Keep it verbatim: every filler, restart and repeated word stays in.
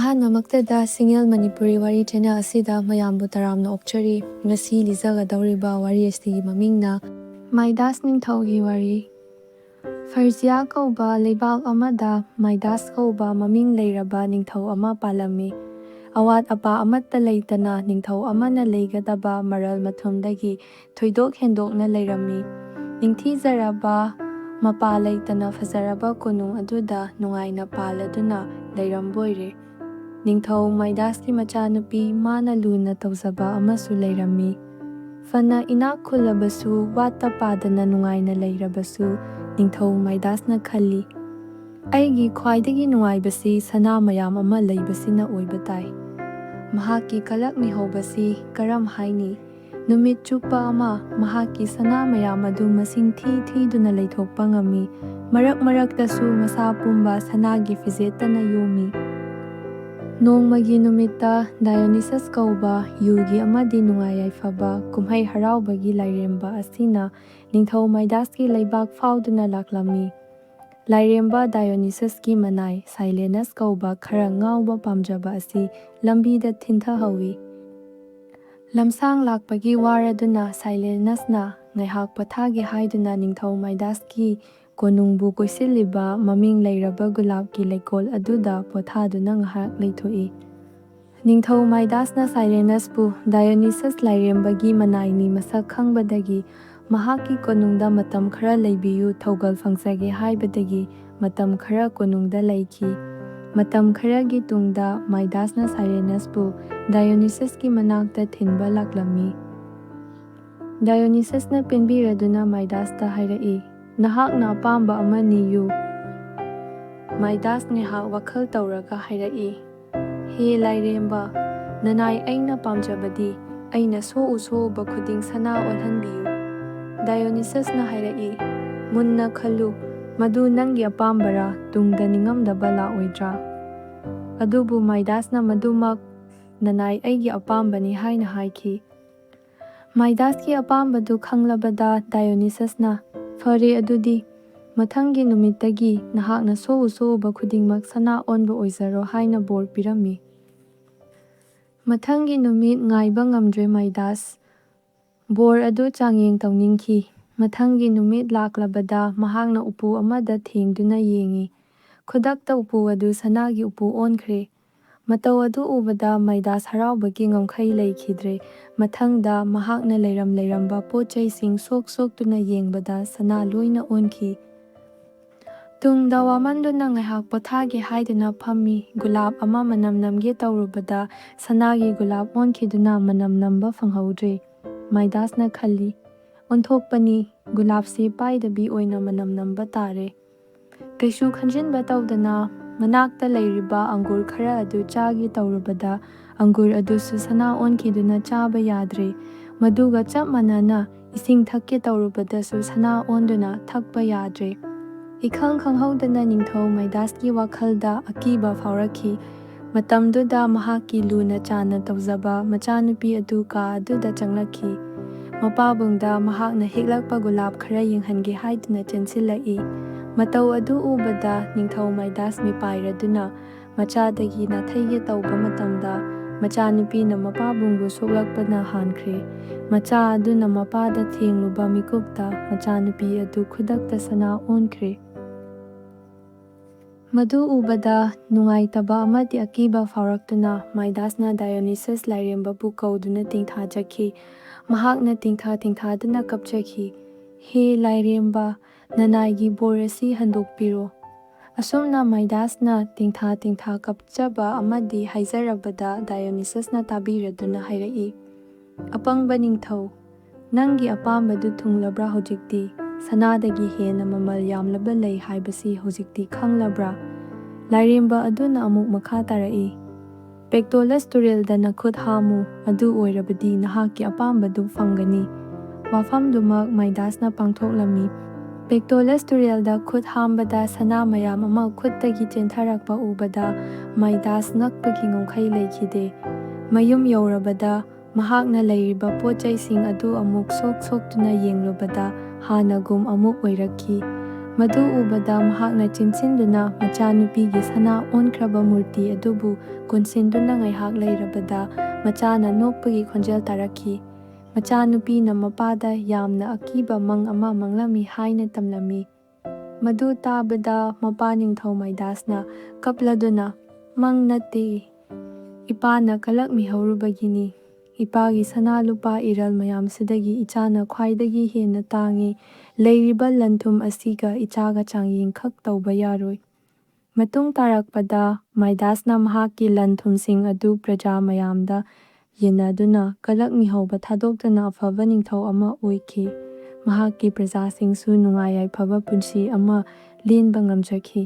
ꯑꯍꯥꯟꯕꯃꯛꯇꯗ ꯁꯤꯡꯉꯦꯜ ꯃꯅꯤꯄꯨꯔꯤ ꯋꯥꯔꯤ ꯆꯦꯅꯦꯜ ꯑꯁꯤꯗ ꯃꯌꯥꯝꯕꯨ ꯇꯔꯥꯝꯅ ꯑꯣꯛꯆꯔꯤ꯫ ꯉꯁꯤ ꯂꯤꯖꯒꯗꯧꯔꯤꯕ ꯋꯥꯔꯤ ꯑꯁꯤꯒꯤ ꯃꯃꯤꯡꯅ ꯃꯥꯏꯗꯥꯁ ꯅꯤꯡꯊꯧꯒꯤ ꯋꯥꯔꯤ꯫ ꯐꯔꯖꯤꯌꯥ ꯀꯧꯕ ꯂꯩꯕꯥꯛ ꯑꯃꯗ ꯃꯥꯏꯗꯥꯁ ꯀꯧꯕ ꯃꯃꯤꯡ ꯂꯩꯔꯕ ꯅꯤꯡꯊꯧ ꯑꯃ ꯄꯥꯜꯂꯝꯃꯤ꯫ ꯑꯋꯥꯠ ꯑꯄꯥ ꯑꯃꯠꯇ ꯂꯩꯇꯅ ꯅꯤꯡꯊꯧ ꯑꯃꯅ ꯂꯩꯒꯗꯕ ꯃꯔꯜ ꯃꯊꯨꯝꯗꯒꯤ ꯊꯣꯏꯗꯣꯛ ꯍꯦꯟꯗꯣꯛꯅ ꯂꯩꯔꯝꯃꯤ꯫ ꯅꯤꯡꯊꯤꯖꯔꯕ, ꯃꯄꯥ ꯂꯩꯇꯅ ꯐꯖꯔꯕ ꯀꯣꯅꯨꯡ ꯑꯗꯨꯗ ꯅꯨꯡꯉꯥꯏꯅ ꯄꯥꯜꯂꯗꯨꯅ ꯂꯩꯔꯝꯕ ꯑꯣꯏꯔꯦ꯫ ꯅꯤꯡꯊꯧ ꯃꯥꯏꯗꯥꯁꯀꯤ ꯃꯆꯥꯅꯨꯄꯤ ꯃꯥꯅ ꯂꯨꯅ ꯇꯧꯖꯕ ꯑꯃꯁꯨ ꯂꯩꯔꯝꯃꯤ꯫ ꯐꯅ ꯏꯅꯥꯛ ꯈꯨꯜꯂꯕꯁꯨ, ꯋꯥꯠꯇ ꯄꯥꯗꯅ ꯅꯨꯡꯉꯥꯏꯅ ꯂꯩꯔꯕꯁꯨ, ꯅꯤꯡꯊꯧ ꯃꯥꯏꯗꯥꯁꯅ ꯈꯜꯂꯤ, "ꯑꯩꯒꯤ ꯈ꯭ꯋꯥꯏꯗꯒꯤ ꯅꯨꯡꯉꯥꯏꯕꯁꯤ ꯁꯅꯥ ꯃꯌꯥꯝ ꯑꯃ ꯂꯩꯕꯁꯤꯅ ꯑꯣꯏꯕ ꯇꯥꯏ꯫ ꯃꯍꯥꯛꯀꯤ ꯀꯂꯛ ꯃꯤꯍꯧꯕꯁꯤ ꯀꯔꯝ ꯍꯥꯏꯅꯤ?" ꯅꯨꯃꯤꯠ ꯆꯨꯞꯄ ꯑꯃ ꯃꯍꯥꯛꯀꯤ ꯁꯅꯥ ꯃꯌꯥꯝ ꯑꯗꯨ ꯃꯁꯤꯡ ꯊꯤ ꯊꯤꯗꯨꯅ ꯂꯩꯊꯣꯛꯄ ꯉꯝꯃꯤ꯫ ꯃꯔꯛ ꯃꯔꯛꯇꯁꯨ ꯃꯁꯥ ꯄꯨꯝꯕ ꯁꯅꯥꯒꯤ ꯐꯤꯖꯦꯠꯇꯅ ꯌꯣꯝꯃꯤ꯫ ꯅꯣꯡꯃꯒꯤ ꯅꯨꯃꯤꯠꯇ ꯗꯥꯏꯑꯣꯅꯤꯁꯁ ꯀꯧꯕ ꯌꯨꯒꯤ ꯑꯃꯗꯤ ꯅꯨꯡꯉꯥꯏ ꯌꯥꯏꯐꯕ ꯀꯨꯝꯍꯩ ꯍꯔꯥꯎꯕꯒꯤ ꯂꯥꯏꯔꯦꯝꯕ ꯑꯁꯤꯅ ꯅꯤꯡꯊꯧ ꯃꯥꯏꯗꯥꯁꯀꯤ ꯂꯩꯕꯥꯛ ꯐꯥꯎꯗꯨꯅ ꯂꯥꯛꯂꯝꯃꯤ꯫ ꯂꯥꯏꯔꯦꯝꯕ ꯗꯥꯏꯑꯣꯅꯤꯁꯁꯀꯤ ꯃꯅꯥꯏ ꯁꯥꯏꯂꯦꯅꯁ ꯀꯧꯕ ꯈꯔ ꯉꯥꯎꯕ ꯄꯥꯝꯖꯕ ꯑꯁꯤ ꯂꯝꯕꯤꯗ ꯊꯤꯟꯊꯍꯧꯏ꯫ ꯂꯝꯁꯥꯡ ꯂꯥꯛꯄꯒꯤ ꯋꯥꯔꯗꯨꯅ ꯁꯥꯏꯂꯦꯅꯁꯅ ꯉꯥꯏꯍꯥꯛ ꯄꯣꯊꯥꯒꯦ ꯍꯥꯏꯗꯨꯅ ꯅꯤꯡꯊꯧ ꯃꯥꯏꯗꯥꯁꯀꯤ ꯀꯣꯅꯨꯡꯕꯨ ꯀꯣꯏꯁꯤꯜꯂꯤꯕ ꯃꯃꯤꯡ ꯂꯩꯔꯕ ꯒꯨꯂꯥꯞꯀꯤ ꯂꯩꯀꯣꯜ ꯑꯗꯨꯗ ꯄꯣꯊꯥꯗꯨꯅ ꯉꯥꯏꯍꯥꯛ ꯂꯩꯊꯣꯛꯏ꯫ ꯅꯤꯡꯊꯧ ꯃꯥꯏꯗꯥꯁꯅ ꯁꯥꯏꯂꯦꯅꯁꯄꯨ ꯗꯥꯏꯑꯣꯅꯤꯁꯁ ꯂꯥꯏꯔꯦꯝꯕꯒꯤ ꯃꯅꯥꯏꯅꯤ ꯃꯁꯛ ꯈꯪꯕꯗꯒꯤ ꯃꯍꯥꯛꯀꯤ ꯀꯣꯅꯨꯡꯗ ꯃꯇꯝ ꯈꯔ ꯂꯩꯕꯤꯌꯨ, ꯊꯧꯒꯜ ꯐꯪꯖꯒꯦ ꯍꯥꯏꯕꯗꯒꯤ ꯃꯇꯝ ꯈꯔ ꯀꯣꯅꯨꯡꯗ ꯂꯩꯈꯤ꯫ ꯃꯇꯝ ꯈꯔꯒꯤ ꯇꯨꯡꯗ ꯃꯥꯏꯗꯥꯁꯅ ꯁꯥꯏꯂꯦꯅꯁꯄꯨ ꯗꯥꯏꯑꯣꯅꯤꯁꯁꯀꯤ ꯃꯅꯥꯛꯇ ꯊꯤꯟꯕ ꯂꯥꯛꯂꯝꯃꯤ꯫ ꯗꯥꯏꯑꯣꯅꯤꯁꯁꯅ ꯄꯦꯟꯕꯤꯔꯗꯨꯅ ꯃꯥꯏꯗꯥꯁꯇ ꯍꯥꯏꯔꯛꯏ, "ꯅꯍꯥꯛꯅ ꯑꯄꯥꯝꯕ ꯑꯃ ꯅꯤꯌꯨ꯫" ꯃꯥꯏꯗꯥꯁ ꯉꯥꯏꯍꯥꯛ ꯋꯥꯈꯜ ꯇꯧꯔꯒ ꯍꯥꯏꯔꯛꯏ, "ꯍꯦ ꯂꯥꯏꯔꯦꯝꯕ, ꯅꯅꯥꯏ ꯑꯩꯅ ꯄꯥꯝꯖꯕꯗꯤ ꯑꯩꯅ ꯁꯣꯛꯎ ꯁꯣꯛꯎꯕ ꯈꯨꯗꯤꯡ ꯁꯅꯥ ꯑꯣꯜꯍꯟꯕꯤꯌꯨ꯫" ꯗꯥꯏꯑꯣꯅꯤꯁꯁꯅ ꯍꯥꯏꯔꯛꯏ, "ꯃꯨꯟꯅ ꯈꯜꯂꯨ, ꯃꯗꯨ ꯅꯪꯒꯤ ꯑꯄꯥꯝꯕꯔꯥ? ꯇꯨꯡꯗ ꯅꯤꯡꯉꯝꯗꯕ ꯂꯥꯛꯑꯣꯏꯗ꯭ꯔꯥ?" ꯑꯗꯨꯕꯨ ꯃꯥꯏꯗꯥꯁꯅ ꯃꯗꯨꯃꯛ ꯅꯅꯥꯏ ꯑꯩꯒꯤ ꯑꯄꯥꯝꯕꯅꯤ ꯍꯥꯏꯅ ꯍꯥꯏꯈꯤ꯫ ꯃꯥꯏꯗꯥꯁꯀꯤ ꯑꯄꯥꯝꯕꯗꯨ ꯈꯪꯂꯕꯗ ꯗꯥꯏꯑꯣꯅꯤꯁꯁꯅ, "ꯐꯔꯦ ꯑꯗꯨꯗꯤ, "ꯃꯊꯪꯒꯤ ꯅꯨꯃꯤꯠꯇꯒꯤ ꯅꯍꯥꯛꯅ ꯁꯣꯛꯎ ꯁꯣꯛꯎꯕ ꯈꯨꯗꯤꯡꯃꯛ ꯁꯅꯥ ꯑꯣꯟꯕ ꯑꯣꯏꯖꯔꯣ" ꯍꯥꯏꯅ ꯕꯣꯔ ꯄꯤꯔꯝꯃꯤ꯫ ꯃꯊꯪꯒꯤ ꯅꯨꯃꯤꯠ ꯉꯥꯏꯕ ꯉꯝꯗ꯭ꯔꯦ ꯃꯥꯏꯗꯥꯁ꯫ ꯕꯣꯔ ꯑꯗꯨ ꯆꯥꯡꯌꯦꯡ ꯇꯧꯅꯤꯡꯈꯤ꯫ ꯃꯊꯪꯒꯤ ꯅꯨꯃꯤꯠ ꯂꯥꯛꯂꯕꯗ ꯃꯍꯥꯛꯅ ꯎꯄꯨ ꯑꯃꯗ ꯊꯦꯡꯗꯨꯅ ꯌꯦꯡꯉꯤ꯫ ꯈꯨꯗꯛꯇ ꯎꯄꯨ ꯑꯗꯨ ꯁꯅꯥꯒꯤ ꯎꯄꯨ ꯑꯣꯟꯈ꯭ꯔꯦ꯫ ꯃꯇꯧ ꯑꯗꯨ ꯎꯕꯗ ꯃꯥꯏꯗꯥꯁ ꯍꯔꯥꯎꯕꯒꯤ ꯉꯝꯈꯩ ꯂꯩꯈꯤꯗ꯭ꯔꯦ꯫ ꯃꯊꯪꯗ ꯃꯍꯥꯛꯅ ꯂꯩꯔꯝ ꯂꯩꯔꯝꯕ ꯄꯣꯠ ꯆꯩꯁꯤꯡ ꯁꯣꯛ ꯁꯣꯛꯇꯨꯅ ꯌꯦꯡꯕꯗ ꯁꯅꯥ ꯂꯣꯏꯅ ꯑꯣꯟꯈꯤ꯫ ꯇꯨꯡꯗ ꯋꯥꯃꯟꯗꯨꯅ ꯉꯥꯏꯍꯥꯛ ꯄꯣꯊꯥꯒꯦ ꯍꯥꯏꯗꯨꯅ ꯐꯝꯃꯤ꯫ ꯒꯨꯂꯥꯞ ꯑꯃ ꯃꯅꯝ ꯅꯝꯒꯦ ꯇꯧꯔꯨꯕꯗ ꯁꯅꯥꯒꯤ ꯒꯨꯂꯥꯞ ꯑꯣꯟꯈꯤꯗꯨꯅ ꯃꯅꯝ ꯅꯝꯕ ꯐꯪꯍꯧꯗ꯭ꯔꯦ꯫ ꯃꯥꯏꯗꯥꯁꯅ ꯈꯜꯂꯤ, "ꯑꯣꯟꯊꯣꯛꯄꯅꯤ, ꯒꯨꯂꯥꯞꯁꯤ ꯄꯥꯏꯗꯕꯤ ꯑꯣꯏꯅ ꯃꯅꯝ ꯅꯝꯕ ꯇꯥꯔꯦ"꯫ ꯀꯩꯁꯨ ꯈꯟꯖꯤꯟꯕ ꯇꯧꯗꯅ ꯃꯅꯥꯛꯇ ꯂꯩꯔꯤꯕ ꯑꯪꯒꯨꯔ ꯈꯔ ꯑꯗꯨ ꯆꯥꯒꯦ ꯇꯧꯔꯨꯕꯗ ꯑꯪꯒꯨꯔ ꯑꯗꯨꯁꯨ ꯁꯅꯥ ꯑꯣꯟꯈꯤꯗꯨꯅ ꯆꯥꯕ ꯌꯥꯗ꯭ꯔꯦ꯫ ꯃꯗꯨꯒ ꯆꯞ ꯃꯥꯟꯅꯅ ꯏꯁꯤꯡ ꯊꯛꯀꯦ ꯇꯧꯔꯨꯕꯗꯁꯨ ꯁꯅꯥ ꯑꯣꯟꯗꯨꯅ ꯊꯛꯄ ꯌꯥꯗ꯭ꯔꯦ꯫ ꯏꯈꯪ ꯈꯪꯍꯧꯗꯅ ꯅꯤꯡꯊꯧ ꯃꯥꯏꯗꯥꯁꯀꯤ ꯋꯥꯈꯜꯗ ꯑꯀꯤꯕ ꯐꯥꯎꯔꯛꯈꯤ꯫ ꯃꯇꯝꯗꯨꯗ ꯃꯍꯥꯛꯀꯤ ꯂꯨꯅ ꯆꯥꯟꯅ ꯇꯧꯖꯕ ꯃꯆꯥꯅꯨꯄꯤ ꯑꯗꯨ ꯀꯥ ꯑꯗꯨꯗ ꯆꯪꯂꯛꯈꯤ꯫ ꯃꯄꯥꯕꯨꯡꯗ ꯃꯍꯥꯛꯅ ꯍꯦꯛꯂꯛꯄ ꯒꯨꯂꯥꯞ ꯈꯔ ꯌꯦꯡꯍꯟꯒꯦ ꯍꯥꯏꯗꯨꯅ ꯆꯦꯟꯁꯤꯜꯂꯛꯏ꯫ ꯃꯇꯧ ꯑꯗꯨ ꯎꯕꯗ ꯅꯤꯡꯊꯧ ꯃꯥꯏꯗꯥꯁ ꯃꯤꯄꯥꯏꯔꯗꯨꯅ ꯃꯆꯥꯗꯒꯤ ꯅꯥꯊꯩꯒꯦ ꯇꯧꯕ ꯃꯇꯝꯗ ꯃꯆꯥꯅꯨꯄꯤꯅ ꯃꯄꯥꯕꯨꯡꯕꯨ ꯁꯣꯛꯂꯛꯄꯅ ꯍꯥꯟꯈ꯭ꯔꯦ꯫ ꯃꯆꯥ ꯑꯗꯨꯅ ꯃꯄꯥꯗ ꯊꯦꯡꯂꯨꯕ ꯃꯤꯀꯨꯞꯇ ꯃꯆꯥꯅꯨꯄꯤ ꯑꯗꯨ ꯈꯨꯗꯛꯇ ꯁꯅꯥ ꯑꯣꯟꯈ꯭ꯔꯦ꯫ ꯃꯗꯨ ꯎꯕꯗ ꯅꯨꯡꯉꯥꯏꯇꯕ ꯑꯃꯗꯤ ꯑꯀꯤꯕ ꯐꯥꯎꯔꯛꯇꯨꯅ ꯃꯥꯏꯗꯥꯁꯅ ꯗꯥꯏꯑꯣꯅꯤꯁꯁ ꯂꯥꯏꯔꯦꯝꯕꯕꯨ ꯀꯧꯗꯨꯅ ꯇꯦꯡꯊꯥꯖꯈꯤ꯫ ꯃꯍꯥꯛꯅ ꯇꯦꯡꯊꯥ ꯇꯦꯡꯊꯥꯗꯨꯅ ꯀꯞꯆꯈꯤ, "ꯍꯦ ꯂꯥꯏꯔꯦꯝꯕ, ꯅꯅꯥꯏꯒꯤ ꯕꯣꯔ ꯑꯁꯤ ꯍꯟꯗꯣꯛꯄꯤꯔꯣ"꯫ ꯑꯁꯨꯝꯅ ꯃꯥꯏꯗꯥꯁꯅ ꯇꯦꯡꯊꯥ ꯇꯦꯡꯊꯥ ꯀꯞꯆꯕ ꯑꯃꯗꯤ ꯍꯥꯏꯖꯔꯕꯗ ꯗꯥꯏꯑꯣꯅꯤꯁꯁꯅ ꯇꯥꯕꯤꯔꯗꯨꯅ ꯍꯥꯏꯔꯛꯏ, "ꯑꯄꯪꯕ ꯅꯤꯡꯊꯧ, ꯅꯪꯒꯤ ꯑꯄꯥꯝꯕꯗꯨ ꯊꯨꯡꯂꯕ꯭ꯔꯥ ꯍꯧꯖꯤꯛꯇꯤ? ꯁꯅꯥꯗꯒꯤ ꯍꯦꯟꯅ ꯃꯃꯜ ꯌꯥꯝꯂꯕ ꯂꯩ ꯍꯥꯏꯕꯁꯤ ꯍꯧꯖꯤꯛꯇꯤ ꯈꯪꯂꯕ꯭ꯔꯥ?" ꯂꯥꯏꯔꯦꯝꯕ ꯑꯗꯨꯅ ꯑꯃꯨꯛ ꯃꯈꯥ ꯇꯥꯔꯛꯏ, "ꯄꯦꯛꯇꯣꯂꯁ ꯇꯨꯔꯦꯜꯗ ꯅꯈꯨꯠ ꯍꯥꯝꯃꯨ, ꯑꯗꯨ ꯑꯣꯏꯔꯕꯗꯤ ꯅꯍꯥꯛꯀꯤ ꯑꯄꯥꯝꯕꯗꯨ ꯐꯪꯒꯅꯤ"꯫ ꯋꯥꯐꯝꯗꯨꯃꯛ ꯃꯥꯏꯗꯥꯁꯅ ꯄꯥꯡꯊꯣꯛꯂꯝꯃꯤ꯫ ꯄꯦꯛꯇꯣꯂꯁ ꯇꯨꯔꯦꯜꯗ ꯈꯨꯠ ꯍꯥꯝꯕꯗ ꯁꯅꯥ ꯃꯌꯥꯝ ꯑꯃ ꯈꯨꯠꯇꯒꯤ ꯆꯦꯟꯊꯔꯛꯄ ꯎꯕꯗ ꯃꯥꯏꯗꯥꯁ ꯉꯛꯄꯒꯤ ꯉꯝꯈꯩ ꯂꯩꯈꯤꯗꯦ꯫ ꯃꯌꯨꯝ ꯌꯧꯔꯕꯗ ꯃꯍꯥꯛꯅ ꯂꯩꯔꯤꯕ ꯄꯣꯠ ꯆꯩꯁꯤꯡ ꯑꯗꯨ ꯑꯃꯨꯛ ꯁꯣꯛ ꯁꯣꯛꯇꯨꯅ ꯌꯦꯡꯂꯨꯕꯗ ꯍꯥꯟꯅꯒꯨꯝ ꯑꯃꯨꯛ ꯑꯣꯏꯔꯛꯈꯤ꯫ ꯃꯗꯨ ꯎꯕꯗ ꯃꯍꯥꯛꯅ ꯆꯦꯟꯁꯤꯟꯗꯨꯅ ꯃꯆꯥꯅꯨꯄꯤꯒꯤ ꯁꯅꯥ ꯑꯣꯟꯈ꯭ꯔꯕ ꯃꯨꯔꯇꯤ ꯑꯗꯨꯕꯨ ꯀꯣꯟꯁꯤꯟꯗꯨꯅ ꯉꯥꯏꯍꯥꯛ ꯂꯩꯔꯕꯗ ꯃꯆꯥꯅ ꯅꯣꯛꯄꯒꯤ ꯈꯣꯟꯖꯦꯜ ꯇꯥꯔꯛꯈꯤ꯫ ꯃꯆꯥꯅꯨꯄꯤꯅ ꯃꯄꯥꯗ ꯌꯥꯝꯅ ꯑꯀꯤꯕ ꯃꯪ ꯑꯃ ꯃꯪꯂꯝꯃꯤ ꯍꯥꯏꯅ ꯇꯝꯂꯝꯃꯤ꯫ ꯃꯗꯨ ꯇꯥꯕꯗ ꯃꯄꯥ ꯅꯤꯡꯊꯧ ꯃꯥꯏꯗꯥꯁꯅ ꯀꯞꯂꯗꯨꯅ, "ꯃꯪ ꯅꯠꯇꯦ, ꯏꯄꯥꯅ ꯀꯂꯛꯃꯤꯍꯧꯔꯨꯕꯒꯤꯅꯤ꯫ ꯏꯄꯥꯒꯤ ꯁꯅꯥ ꯂꯨꯄꯥ ꯏꯔꯜ ꯃꯌꯥꯝꯁꯤꯗꯒꯤ ꯏꯆꯥꯅ ꯈ꯭ꯋꯥꯏꯗꯒꯤ ꯍꯦꯟꯅ ꯇꯥꯡꯉꯤ꯫ ꯂꯩꯔꯤꯕ ꯂꯟ ꯊꯨꯝ ꯑꯁꯤꯒ ꯏꯆꯥꯒ ꯆꯥꯡꯌꯦꯡꯈꯛ ꯇꯧꯕ ꯌꯥꯔꯣꯏ"꯫ ꯃꯇꯨꯡ ꯇꯥꯔꯛꯄꯗ ꯃꯥꯏꯗꯥꯁꯅ ꯃꯍꯥꯛꯀꯤ ꯂꯟ ꯊꯨꯝꯁꯤꯡ ꯑꯗꯨ ꯄ꯭ꯔꯖꯥ ꯃꯌꯥꯝꯗ ꯌꯦꯟꯅꯗꯨꯅ ꯀꯂꯛꯃꯤꯍꯧꯕ ꯊꯥꯗꯣꯛꯇꯨꯅ ꯑꯐꯕ ꯅꯤꯡꯊꯧ ꯑꯃ ꯑꯣꯏꯈꯤ꯫ ꯃꯍꯥꯛꯀꯤ ꯄ꯭ꯔꯖꯥꯁꯤꯡꯁꯨ ꯅꯨꯡꯉꯥꯏ ꯌꯥꯏꯐꯕ ꯄꯨꯟꯁꯤ ꯑꯃ ꯂꯦꯟꯕ ꯉꯝꯖꯈꯤ꯫